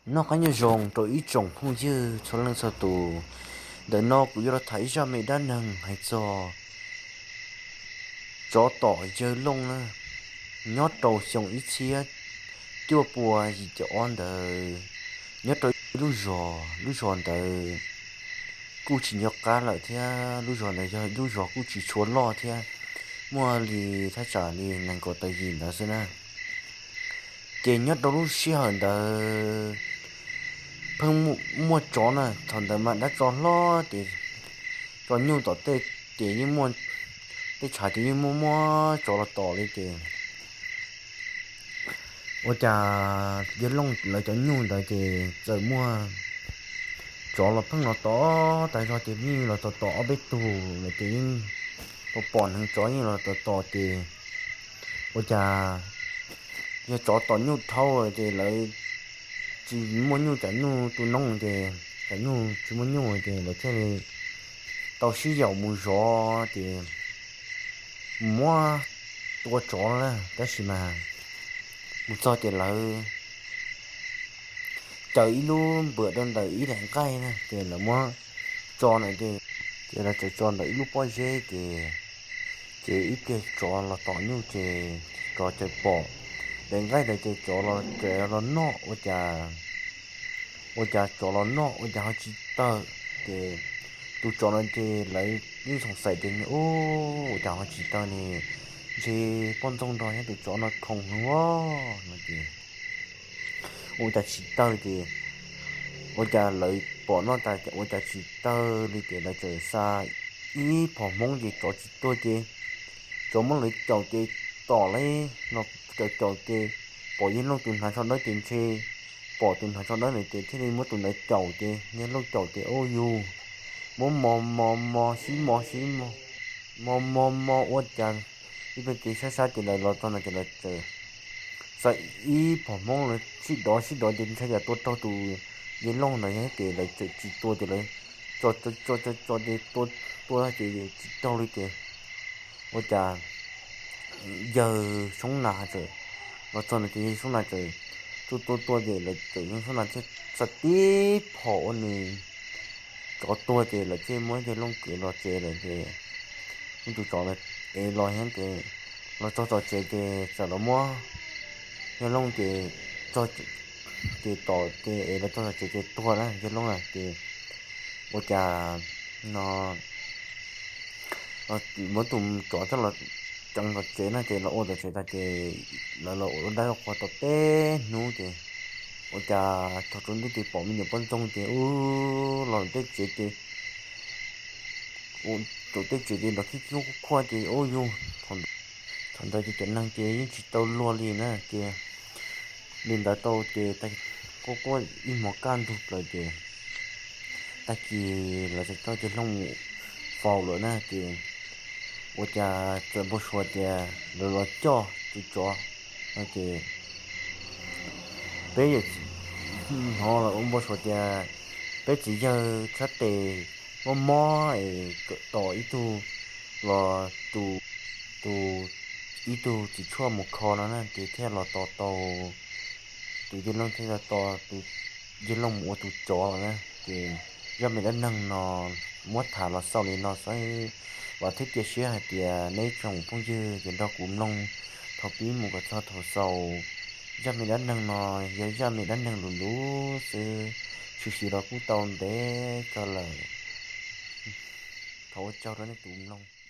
Noj qab nyob zoo rau ib tsoom phooj ywg txhua leej txhua tus. Ntawm no kuv yuav los tham ib zaj me dab neeg hais txog tsov tom yawg Looj na. Nyob rau xyoo ib txhiab cuaj pua yim caum ob ntawd, nyob rau ib lub zos, lub zos ntawd kuj tsis nco qab lawm thiab, lub zos ntawd yog lub zos kuj tsis tshua loj thiab, muaj li thaj tsam li nees nkaum tawm yim ntawd xwb na. Ces nyob rau lub sij hawm ntawd pheej muaj tsov na, thaum ntawd mas dab tsov hlob ces tso nyuj tom tej, ces yeej muaj, tej tshav ces yeej muaj muaj tsov los tom li ces ua cas yawg Looj lawv cov nyuj ntawd ces txawm muaj tsov los pheej los tom tas zog ces yeej los tom tom ob peb tug lawm ces yeej pom pom neev tsov yeej los tom tom ces ua cas yog tsov tom nyuj dhau ces lawv tsis muaj nyuj, tsam nyuj tu noob ces tsam nyuj tsis muaj nyuj ces lawv thiaj li tau sib yaum mus zov ces mus muab tua tsov na. Tab sis mas mus txog ces lawv caws ib lub npam rau ntawm ib daim nqaij na ces lawv muab tso na, ces lawv txawm tso ntawm ib lub pob zeb ces, ces ib pliag tsov los tom nyuj ces tsov txawm pom daim nqaij ntawd ces tsov los, los noj ua cas, ua cas tsov los noj ua cas ho tsis tawg ces tus tsov no ces lawv yeej xoom xaim tias ua cas ho tsis tawg ne, ntshe poj ntxoog nrog nyob tus tsov no khoo heev os no ces ua cas tsis tawg ces ua cas lawv pom noj tas ua cas tsis tawg li ces lawv txawm xa ib phom hmoob ces tsov tsis tuag ces tsov muab lawv caum ces tom li no, caum caum ces pom yawg Looj tus hnav tsho dawb ces ntshe pom tus hnav tsho dawb ntawd ces thiaj li muab tus ntawd caum ces yawg Looj caum ces ua yus muab mos mos mos sib mos sib mos mos mos ua cas ib pliag ces sab sab ces lawv los txog no ces lawv txawm xa ib phom hmoob lawv sib dov sib dov ces ntshai yam tua raug tus yawg Looj ntawd ces lawv txawm tsis tua ces lawv tso tso tso tso ces tua tua ces tsis raug li ces ua cas yawg Soob Nas txawm los txog no ces yawg Soob Nas txawm tua tua tua ces lawv txawm, yawg Soob Nas thiaj xa tib phom ua nws tsov tuag ces lawv thiaj muab yawg Looj kwv los tsev lawm ces tus tsov ev los thiab ces los txog tom tsev ces txawm los muab yawg Looj ces txog ces tom ces ev los txog tom tsev ces tuag na yawg Looj na ces ua cas no muab tus tsov coj los tsev tom tsev na ces los ua tom tsev tas ces lawv los ua dab ua qhua tau peb hnub ces ua cas thaum tsaus ntuj ces pom me nyuam poj ntxoog ces ub los tej tsev ces, ub, tej tsev ces nrov khib khib khuaj khuaj ces ub yus, thaum ntawd ces cov neeg ces yeej tsis tau luag li na ces li ntawd tau ces quaj quaj ib hmos kaj ntug plaws ces tag kis lawv txawm coj yawg Looj mus faus lawm na ces ua cas txawm npau suav tias lawv los coj tus tsov no ces peb yawm txiv hnov los ua npau suav tias peb txiv yawg tshab tes mob mob es tom ib tug los tus, tus, ib tug txiv tshuaj mus kho no na ces thiaj los tos tau tus yawg Looj thiaj los tos tus yawg Looj mus ua tus tsov los na ces zaj me dab neeg no muab tham los xaus li no xwb. Vam thiab cia siab hais tias nej tsoom phooj ywg ces nrog kuv mloog thaum pib mus kom txog thaum xaus. Zaj me dab neeg no yog zaj me dab neeg luv luv xwb, tshwm sim los kuj tau ntev kawg lawm. Thov ua tsaug rau nej tus mloog.